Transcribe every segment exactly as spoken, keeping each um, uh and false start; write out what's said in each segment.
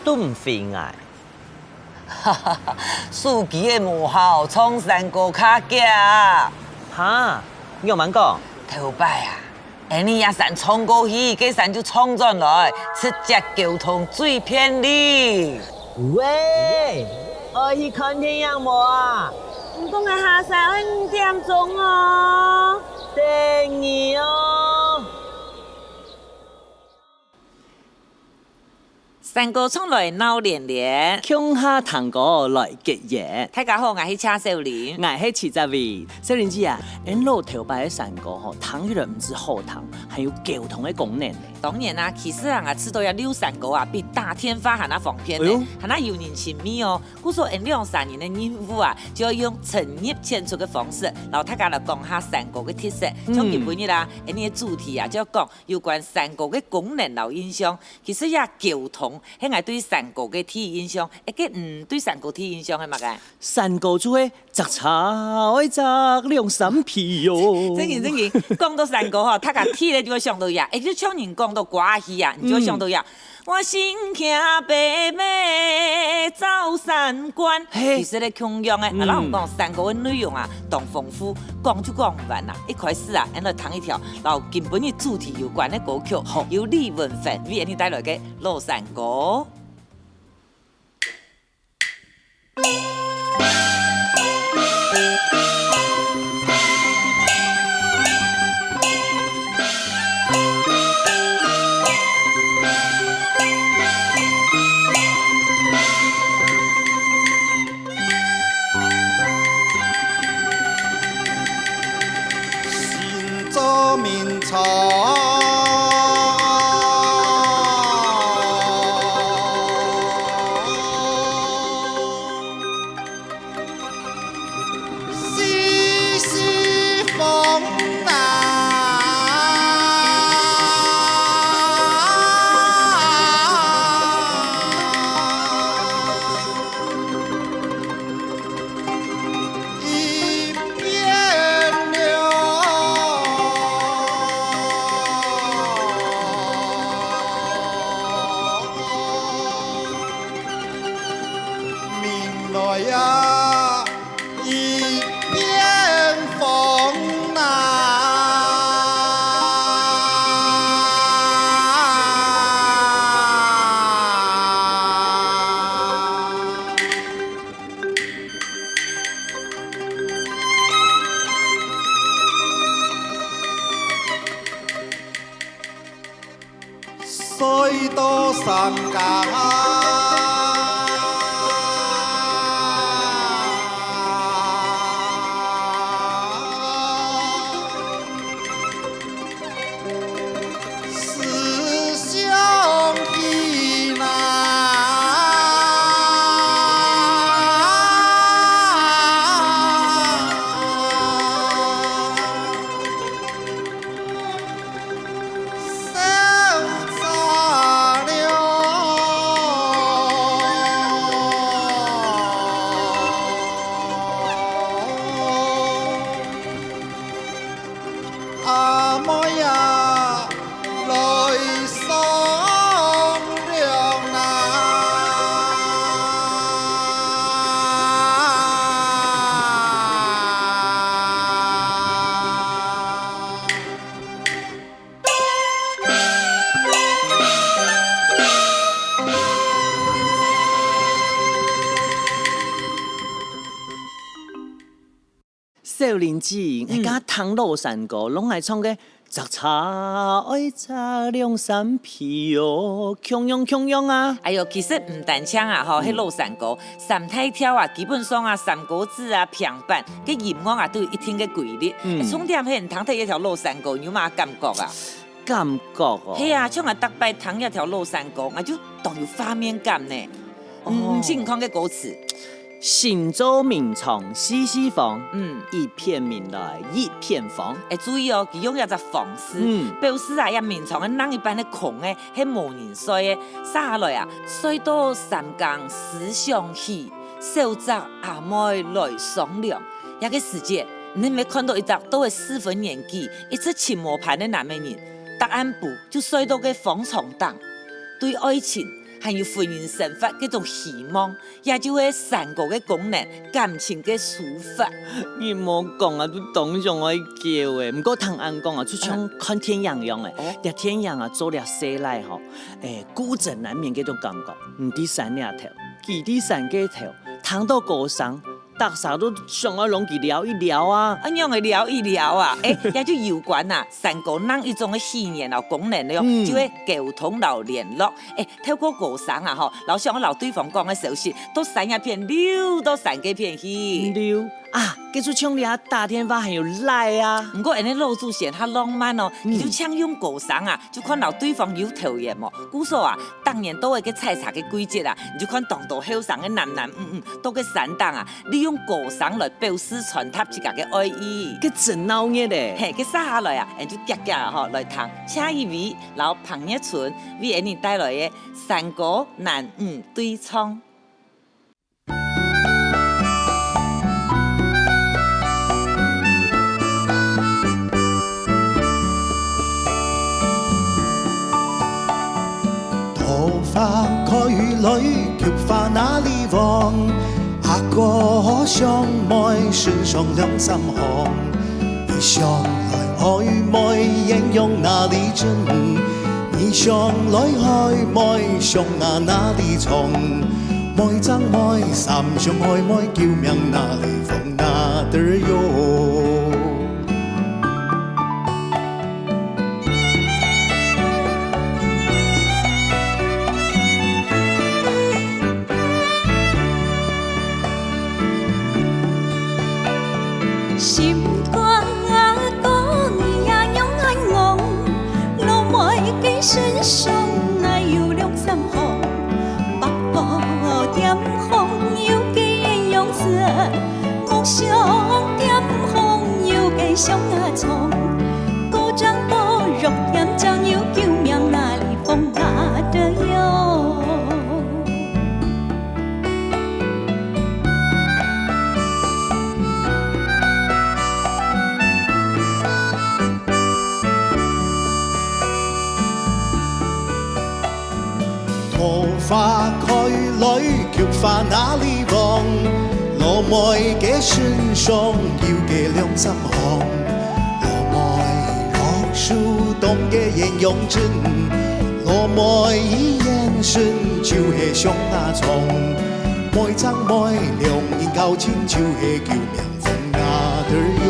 都毋回𠊎。哈哈哈，手機个無效，唱山歌較遽啊！哈，仰般講？頭擺啊，𠊎俚這山唱過去，該山就唱轉來，直接溝通最便利。喂，愛去看電影無啊？毋過𠊎下山愛五點鐘哦。等你哦。 山歌唱來鬧連連，共下聽歌來結緣。大家好，𠊎係謝小玲。𠊎係徐澤偉。小玲姐啊，𫣆老頭擺个山歌吼，聽起來毋止好聽，還有溝通个功能呢。當然啊，其實啊，𠊎試著這遛山歌啊，比打電話還較方便呢，哎喲。還較有人情味哦。故所𫣆兩儕人个任務啊，就愛用深入淺出个方式，摎大家來講下山歌个特色。像今晡日啊，𫣆俚个主題啊，就愛講有關山歌个功能摎印象。 其實這溝通係𠊎對山歌个第一印象。欸，該你對山歌第一印象係麼个？山歌就係摘茶愛摘兩三皮喲。正經正經，講著山歌吼，大家第一就會想著這，欸，就像人講著歌仔戲啊，你就會想著這。我身騎白馬走山關。嘿。其實咧，共樣个，嗯。啊，摎𠊎講，山歌个內容啊，當豐富，講就講毋完啊。一開始啊，𫣆來聽一條 摎今晡日主題有關个歌曲，好。由李文芬為𫣆俚帶來个老山歌。 新捉眠床，西西风啊。 一片了。明来呀，一片风啊。 睡到三更啊。 思想起那。 阿妹啊，來商量啦。 小玲姐，嗯。𠊎聽老山歌，摎𠊎唱个摘茶愛摘兩三皮哦，共樣共樣啊。哎喲，其實毋單淨啊，吼，嗯。該老山歌，三大調啊，基本上啊，三歌子啊，平板，該音樂啊，都有一定个規律。嗯。重點係你聽忒一條老山歌，你有麼感覺啊？感覺哦。係啊，像𠊎逐擺聽一條老山歌，𠊎就當有畫面感呢。哦。嗯，你先看該歌詞。 新捉眠床西西房，嗯。一片眠來一片房。欸，注意哦，佢用這隻方式，嗯。表示啊，這眠床个另一半个空个，係無人睡个。續下來啊，睡到三更思想起，小姐阿妹來商量。這個時節，你係毋係看著一隻到了適婚年紀，一直尋無伴个男仔人，逐暗晡就睡到該方床頂，對愛情還有婚姻生活該種希望，也就係山歌个功能，感情个抒發。你莫講啊，都當想愛噭欸。毋過聽恁講啊，就像看電影樣欸。哦。這電影啊，做了細賴吼，欸，孤枕難眠該種感覺。你在山這頭，佢在山該頭，聽到歌聲， 逐儕都想愛摎佢尞一尞啊。啊，仰會尞一尞啊？欸，這就有關啊，山歌另一種个語言摎功能了，嗯。就係溝通摎聯絡。欸，透過歌聲啊，吼，摎想愛摎對方講个消息，到山這片溜到山該片去。溜啊，該就像你啊打電話還有賴啊。毋過，恁呢老祖先較浪漫哦，嗯。佢就淨用歌聲啊，就看摎對方有投緣無。故所啊，逐年到該採茶个季節啊，你就看當多後生个男男女女，到該山頂啊， 利用歌聲來表示傳達自家个愛意。該真鬧熱欸！嘿，該接下來啊，𠊎就遽遽吼來聽謝依薇摎彭月春為𠊎等帶來个山歌男女對唱。 桃花開來，菊花哪裡黃？阿哥想妹，身上兩三行。一想來愛妹，豔容哪裡真？二想來愛妹，相啊哪裡藏？妹正妹，三想愛妹，救命哪裡風哪得喲？ 心肝啊，哥，你呀仰恁戇？老妹个身上哪有兩三行？白布點紅，有个鸳鸯色， 木箱點紅，有个相啊藏，高張高，玉點正有，救命哪裡風哪得喲？ 桃花開來，菊花哪裡黃？老妹个身上有个兩三行。老妹落手當个鸳鸯針，老妹一眼神就係相啊藏。妹正妹，兩人交情就係救命 風哪得喲。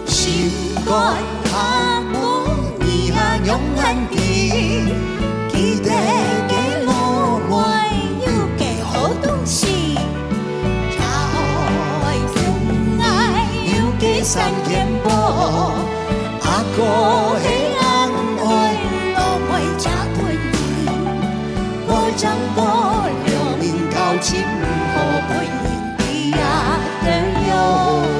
心肝啊，哥，你啊仰恁知？記得該老妹有个好東西， 愛有愛，有个三件寶，阿哥係恁愛，老妹正對你，妹正哥，兩人交情毋好分人知啊得喲。